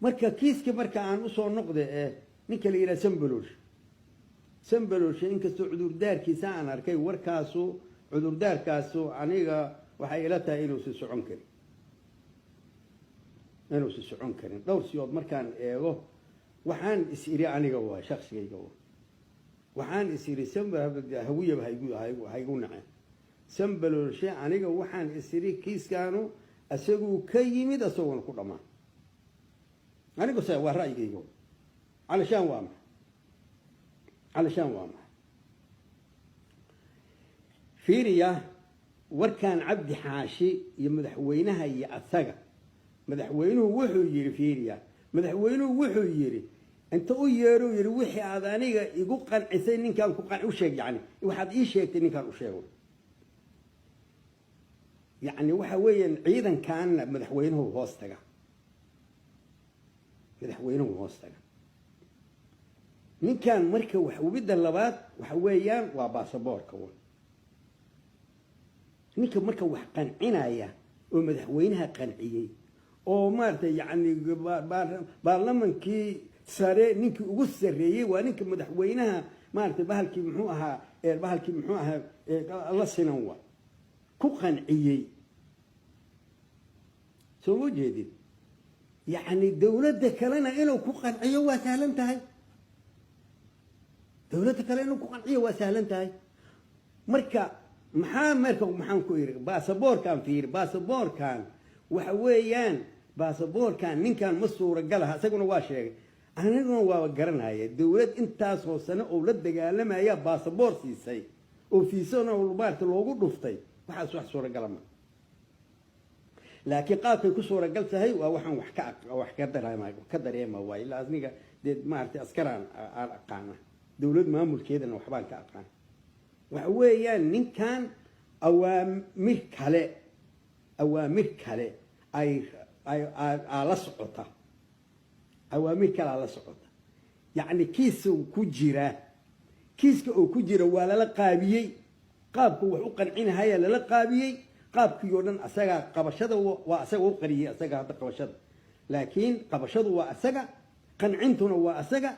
Marka kiiska marka aan usoo noqda ee ninka la yidhaha Sambalolshe, Sambalolshe, inkastoo cudurdaarkiisa aan arkay, warkaasu, cudurdaarkaasu aniga waxay ila tahay inuusan socon karin, inuusan socon karin. Dhowr siyood markaan eego, waxaan is iri, aniga waa shaksigayga wa, waxaan is iri Hawiyaba haygu naceen. Sambalolshe, aniga waxaan is iri kiiskaanu isaguu ka yimid, isaguna ku dhammaan. Anigu se waa ra'yigayga. Calashaan waa maxay? Calashaan waa maxay? Fiiriya warkaan Cabdi Xaashi iyo madaxweynaha iyo asaga. Madaxweynuhu wuxuu yidhi, fiiriya, madaxweynuhu wuxuu yidhi, inta u yeeruu yidhi: "Wixii aad aniga igu qancisay ninkaan ku u sheeg." Yani waxaad ii sheegtay ninkaan u sheego. Yacni waxa weeyaan, ciidankaanna madaxweynuhu hoos taga, madaxweynuhu hoos taga ninkan. Marka midda labaad waxa weeyaan waa baasaboorka wa ninka marka wax qancinaya oo madaxweynaha qanciyey oo maaragtay, yacni baarlamankii sare ninkii ugu sarreeyey waa ninka madaxweynaha, maaragtay, bahalkii muxuu ahaa, bahalkii muxuu ahaa, la sinan wa ku qanciyey. Soo ma jeedid? Yacni dawladda kalena inuu ku qanciyo waa sahlan tahay. Dawladda kale inuu ku qanciyo waa sahlan tahay. Marka maxaa, marka maxaan ku iri? Baasaboorkan fiiri. Baasaboorkan waxa weeyaan, baasaboorkan ninkan ma suuragalaha. Isaguna waa sheegay, aniguna waaba garanaya. Dawlad intaasoo sano oo la dagaalamaya baasaboor siisay oo fiisona maarata loogu dhuftay, waxaas wax suuragala ma. Laakiin qaabkay ku suuragal tahay waa waxaan wax ka wax ka dareema, ka dareema waay. Ilaa aniga dee maaragtay askaraan aan aqaana, dawlad maamulkeedana waxbaan ka aqaan. Waxa weeyaan ninkan awaamir kale, awaamir kale ay aa la socota, awaamir kale aa la socota. Yacni kiisa ku jira, kiiska uu ku jira waa lala qaabiyey. Qaabku wax u qancinahaya lala qaabiyey. Qaabkii oo dhan asagaa qabashada waa asaga u qariyey, asaga hadda qabashada. Laakiin qabashadu waa asaga, qancintuna waa asaga.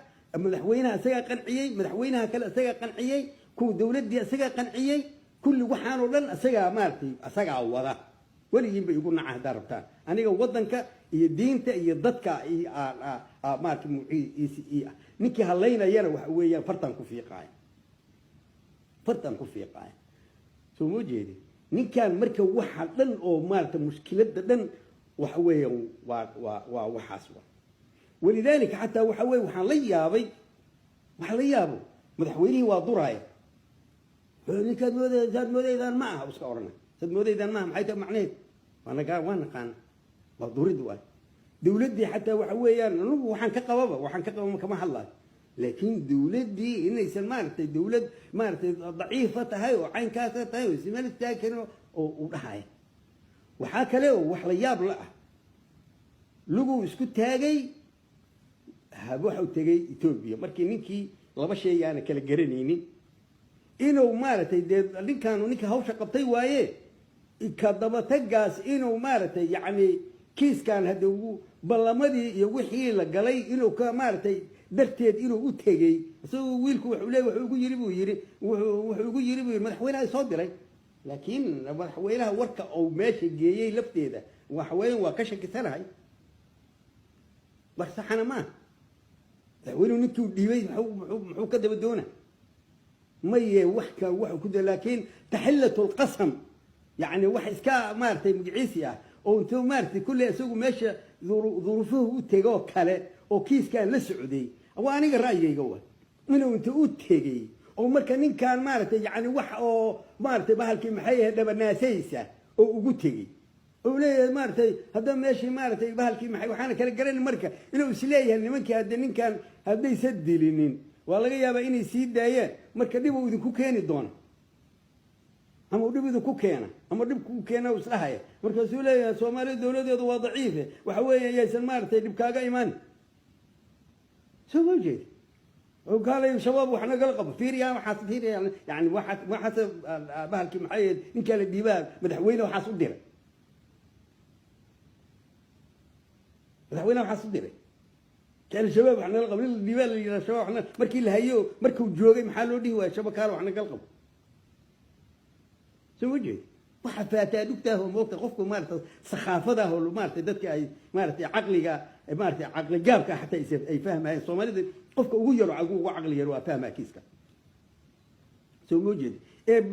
Madaxweynaha asagaa qanciyey, madaxweynaha kale asagaa qanciyey, kuwa dawladdii asagaa qanciyey, kulli waxaanoo dhan asagaa, maaragtay, asagaa wada. Weligiinba igu naca haddaa rabtaan. Aniga waddanka iyo diinta iyo dadka maarata ninkii hadlaynayana waxa weeyaan fartaan ku fiiqaaya, fartaan ku fiiqaaya. Soo ma jeedi? Ninkan marka waxa dhan oo maarata mushkiladda dhan waxa weeyaan waa waxaas wa. Walidaalika xataa waxa weye waxaan la yaabay, waxaan la yaabo, madaxweynihii waa duraaya. "Ninkaad moodey, saad moodaydaan ma aha," iska odhanay. "Saad moodaydaan maaha." Maxay tahay macnaheed? Waanaga waa naqaana, waa durid waay. Dawladdii xataa waxa weeyaan, anugu waxaan ka qababa, waxaan ka qaba kama hadlayo, laakiin dawladdii inaysan, maaragtay, dawlad, maaragtay, daciifa tahay oo caynkaasa tahay oo ismeel istaagi karin oo uu dhahaya. Waxaa kale oo wax la yaab la ah, luguu isku taagay, waxau tegay Etoobiya. Markii ninkii laba shay aana kala garanaynin, inuu, maaragtay, dee ninkaanu ninka hawsha qabtay waaye, ka dabatagaas inuu, maaragtay, yacni kiiskan hadda ballamadii iyo wixii la galay inuu ka, maaragtay, darteed inuu u tegey. Isagoo wiilku wuxuu leey, wuxuu igu yiri buu yiri, wuxuu igu yiri buu yiri, madaxweynaha soo diray. Laakiin madaxweynaha warka uu meesha geeyey lafteeda waxa weeyaan waa ka shakisanahay, war saxana maaha. Madaxweynuhu ninkii dhiibay muxuu ka daba doona? Maye, wax ka wax ku, laakiin taxillatu lqasam, yani wax iska, maaragtay, magaciisi ah oo intuu, maaragtay, kulley isagu meesha duruufuhu u tegoo kale oo kiiskaan la socday. Waa aniga ra'yigayga wa, inuu inta u tegey oo marka ninkan, maaragtay, yani wax oo, maaragtay, bahalkii maxay ahayd, dhabanaasaysa oo ugu tegey oo leeyahay, maaragtay, hadda meeshii, maaragtay, bahalkii maxay, waxaana kala garan. Marka inuu isleeyahay nimankii hadda ninkan haddaysa dilinin waa laga yaabaa inay sii daayaan, marka dhib uu idinku keeni doona ama uu dhib idinku keena ama dhib ku keena uu isdhahaya. Markaasuu leeyahay Soomaaliya dawladeedu waa daciife, waxa weeye yaysan, maaragtay, dhib kaaga imaan. Soo ma jeedi? Kaalay Shabaab wax nagala qabo. Fiiriya waxaas, fiiriya. Yani waxaas bahalkii maxay ahayd, ninkaa la dhiibaa madaxweyne waxaas u diray, madaxweyne waxaas u diray. Al-Shabaab wax nala qabo. Nin la dhiibaa la yidhaha Shabaab waxna markii la hayo, markuu joogay, maxaa loo dhihi waaya Shabakaalo wax nagala qabo? Soo ma jeed? Waxa faataa dhugtaah oo moogta qofku maarata sakhaafadaah oo maarata dadka ay maarata caqliga, maarata caqli gaabka xataa ay fahmayeen. Soomaalida qofka ugu yaro, ugu caqli yaro waa fahmaa kiiska. Soo ma jeed? Ee.